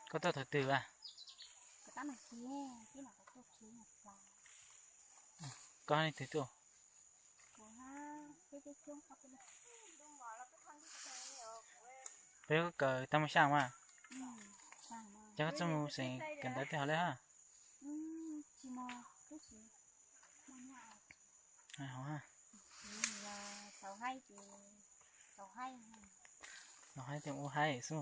Koj tuaj thaum twg a? Koj leej twg tuaj? Peb koj kawm tag mus xyaa mas, ces koj txawj mus xeem kawm ntawv tej hov li hab? Hov hab, los haib tej ua haib xwb.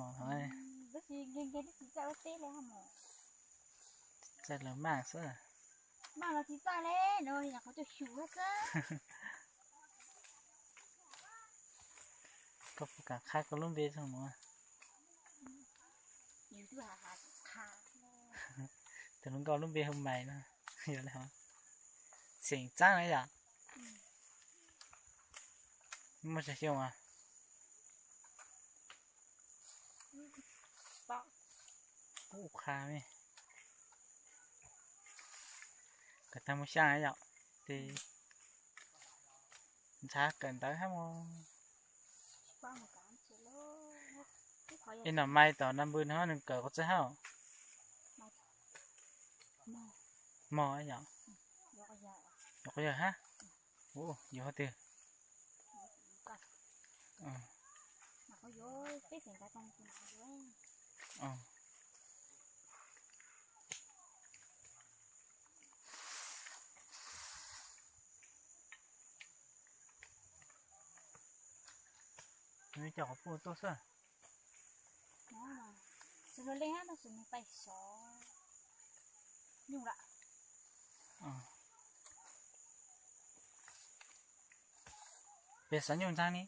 Txaij lawv maj xwb. Koj puas kam qha koj lub npe txog mus? Tus hluas nkauj lub npe hu Maiv no, yog li hov. Xeem Txaab na yom? Muaj tsawg xyoo as? Ub, qha me. Kawm tag mus xyaa yom, ces ntshav kawm ntawv hab mog. Ib nom Maiv tom Nam Npw no nws kawm qhov txawj hab? Mog yom? Yuav qhov yawg hab? Yuav qhov twg? Nws coj qhov puj tuaj xwb. Tsis hluas leej tab sis nws pais xov nyuj lawm. Peb xov nyuj ntxaag ni.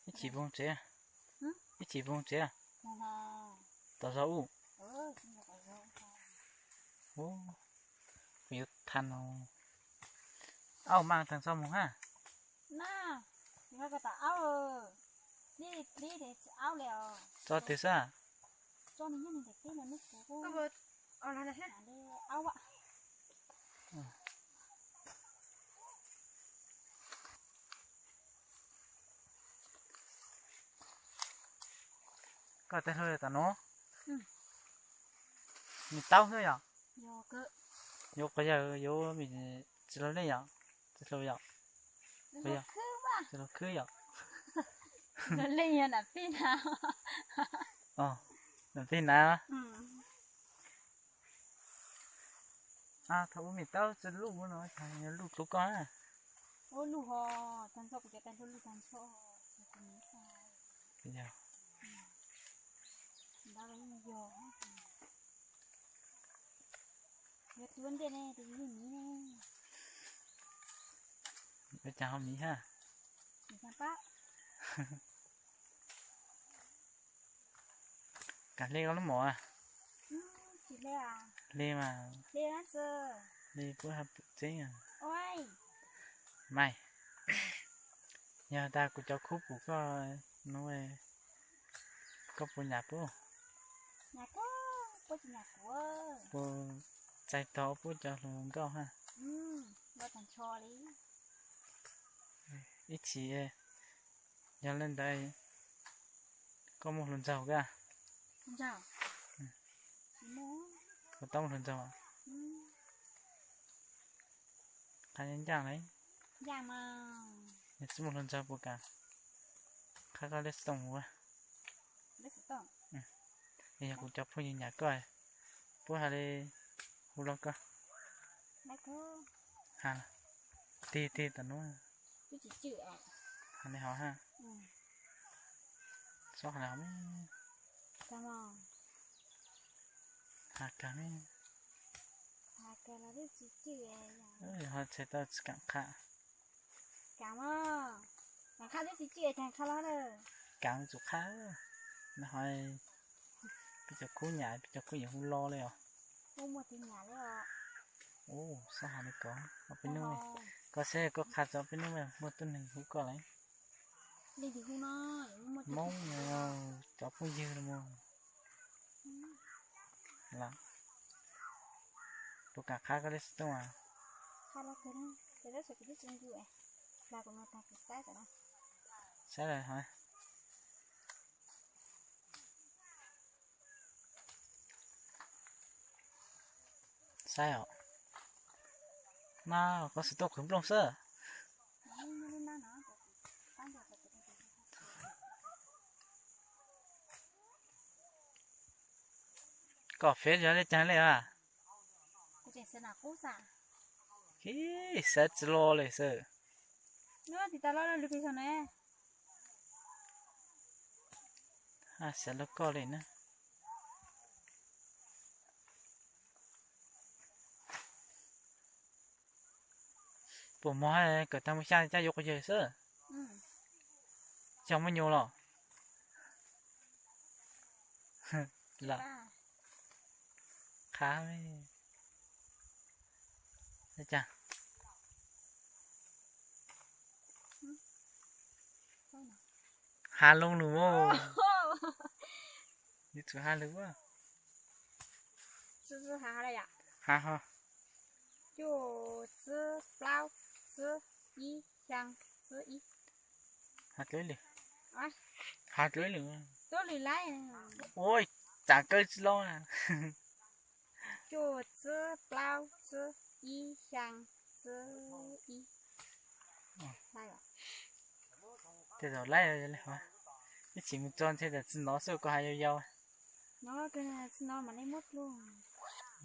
Ib chim poog tsev, ib chim poog tsev. Tom zog ub. Kuv yuav tha no. Auj, mas tag txog mus hab. Txog twg xwb? Koj tais hluas tom nuav, me taub xwb yom? Yuav quas yawg yuav me txiv hluas leej yom? Txiv hluas yom? Txiv hluas khwb yom? Nam pig na. Thaum ub me taub tsi luj no, luj dlua koj na. Ua cas ho miv hab? Kam hle koj lub mom a? Hle mas, hle puab hab pum tseeb. Mas yog tas kuv cov khub pum koj nuav, koj puas nyam puab? Puas txais tog puab cov hluas nkauj hab? Ib chim yog le ntawd koj muaj hluas nraug ka? Koj tau muaj hluas nraug? Qha ncaaj le, yog tsi muaj hluas nraug puas kam qha koj lej xov tooj ua? Yog kuv cov phooj ywg nyam koj, puab has le hu los koj? Tig tig tom nuav, has le hov hab. Xob has le hov me, has kag me, ho txhais tau tsi kam qha. Kam, tsum qha, nws ho peb cov khub nyam, peb cov khub nyam hu los le os. Xob has le koj, peb nub, koj saib koj qha txog peb nub muaj tuab neeg hu koj lawm. Moob, cov phooj ywg los mas. Puas kam qha koj lej xov tooj as? Qha los kawg na, ces lub sab kuv twb tsis ncu es, hla kuv no tag kuv saib tam no. Saib lawm hov. Saib os. Mas koj xav tuaj qhwv nplooj xwb. Koj fiav yog li cas li a? Ib sab tsis lo li xwb. Xav lub koj li na. Puas mog, kawm tag mus xya caj yuav quas yawg xwb. Xyov muaj nyuj los? Qha cas? Ha loo lug. Yuav tsum ha lug. Ha ho. Cuaj, tsib, plaub, tsib, ib, xyaa, tsib, ib. Ha dlua ib lwm. Ha dlua ib lwm. Ua, tsav kawg tsis lo. Cuaj, tsib, plaub, tsib, ib, xyaa, tsib, ib. Tej zaum laib, ib chim mus txog ntshe tam tsis hnov xwb koj hais yau yau.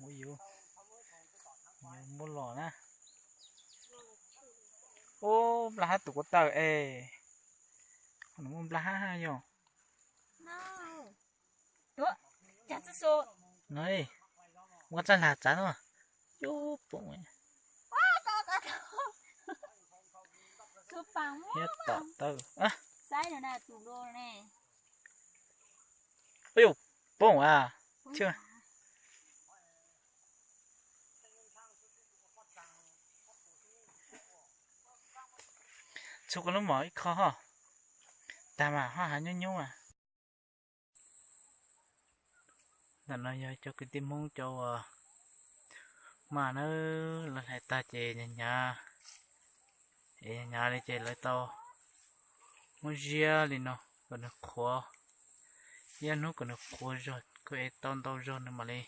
Ua yuav muab los na. Ub, nplaj hab tus kuv taw es. Qhov no muaj nplaj hab hab yog. No, ua txaj lag tsav no. Cub poom. Thiab tom taw. Ub, poom a. Txhua koj lub mom ib qho ho. Tag mas ho hav nyoob nyoob a. Ntawm no yog cov kwv tij Hmoob cov uas maj na, lawv hlais tag ces hnyav hnyav, es hnyav li ces lawv tau muab ziab li no kom nws qhuav, ib ob hnub kom nws qhuav zog, koj ev tau ntau zog nws mam li,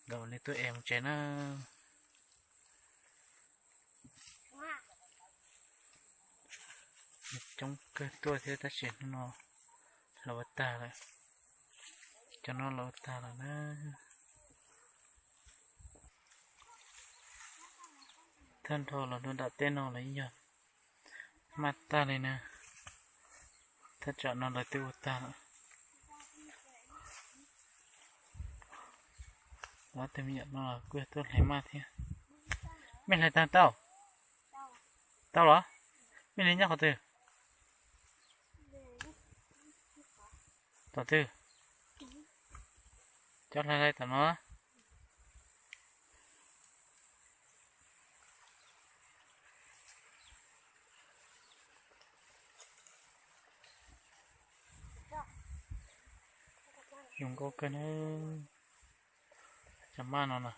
nkawd mam li tuaj ev mus tsev na. Nws coob kawg tuaj thiab tab sis hnub no lawv ua tag lawm. Cov no lawv ua tag lawm na. Thawj nrho los rau nram tej no los yeej yog maj tag li na. Thaj tsam no lawv twb ua tag lawm. Ob tug me nyuam no kuj yog tuaj hlais maj thiab. Mej hlais tag tau? Tau los? Mej li nyob qhov twg? Tom twg? Cov hlais hlais tom no. Zoo nkauj kawg na. Cov maj no na,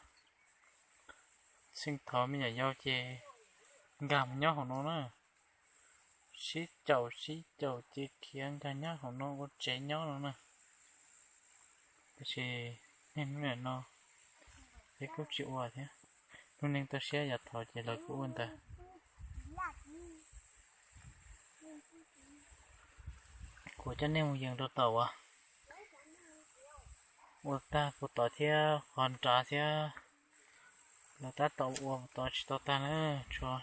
txheej thaum me nyuam yaus ces nkag mus nyob hauv no na. Sib caum sib caum ces khiav nkag nyob hauv no ua tsev nyob no na. Tab sis niaj hnub niam no peb kuj tsis ua thiab. Lub neej toj siab yav thaud ces lawv kuj ua ntawd. Kuv coj nej mus yees rau tom uas ua tag puag tod thiab qhov nrad thiab. Lawv tab tom ua tod tsis tau tag na, tshuav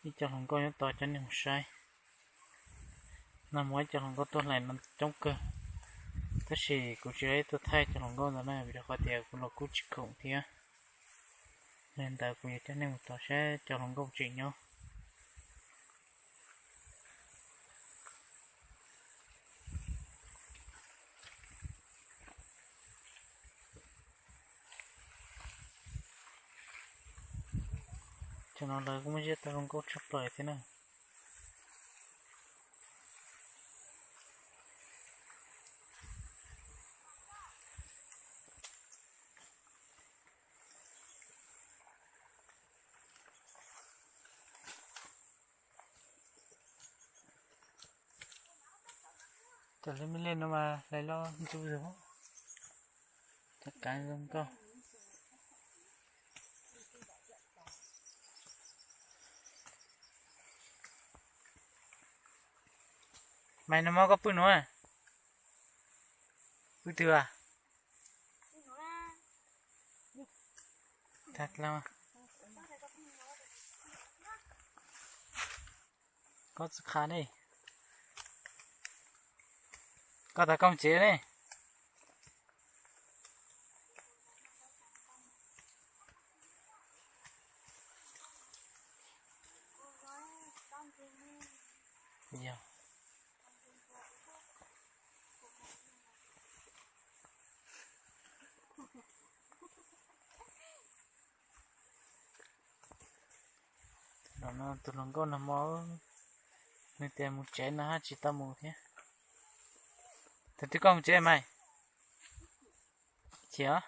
ib co hluas nkauj nyob tod coj nej mus saib. Nag hmo ib co hluas nkauj tuaj hlais no coob kawg, tab sis kuv tsis ib tug thaij cov hluas nkauj ntawd na vim rau qhov tias kuv los kuj tsis khoom thiab. Yog li ntawd kuv yuav coj nej mus tod saib cov hluas nkauj tseem nyob. Cov no lawv kuj muaj ziab tau zoo nkauj tshaj plaws thiab na. Tam li me li no mas hlais los ntxu zog. Rov qab zoo nkauj. Maiv, nag hmo koj pw nuav? Pw twg as? Koj tsis qha ne. Koj tas koj mus tsev ne. Yog. Zaum no tus hluas nkauj nag hmo, nws tias mus tsev no hab tsis tau mus thiab. Thaum twg koj mus tsev mas? Chim os.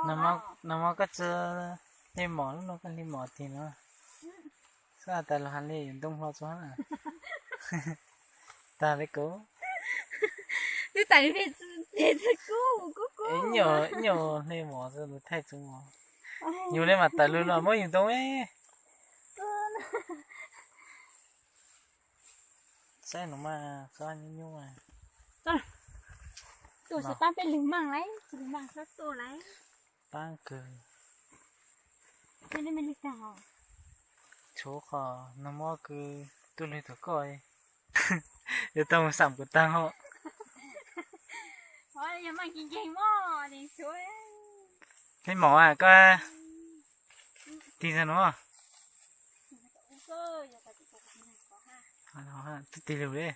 Nag hmo koj tsis hle mom, lub no koj hle mom tiag no. Xav tas los has li ntoo hlo txog na. Tag li kuv. Ib nyuag hle mom txog lawv thaij txug mom. Yus li mas tawm lug los muab yus ntoo. Saib no mas xob nyuaj nyuaj. Tuaj tsis paab peb lug maaj lawm, tsis lug maaj xob tuaj lawm. Paab kawg. Tshuav qhov nag hmo kws tuaj lug thaum koj, yuav tau mus xam kuv taag hos. Hle mom koj tig txog no. Twb tig lug li.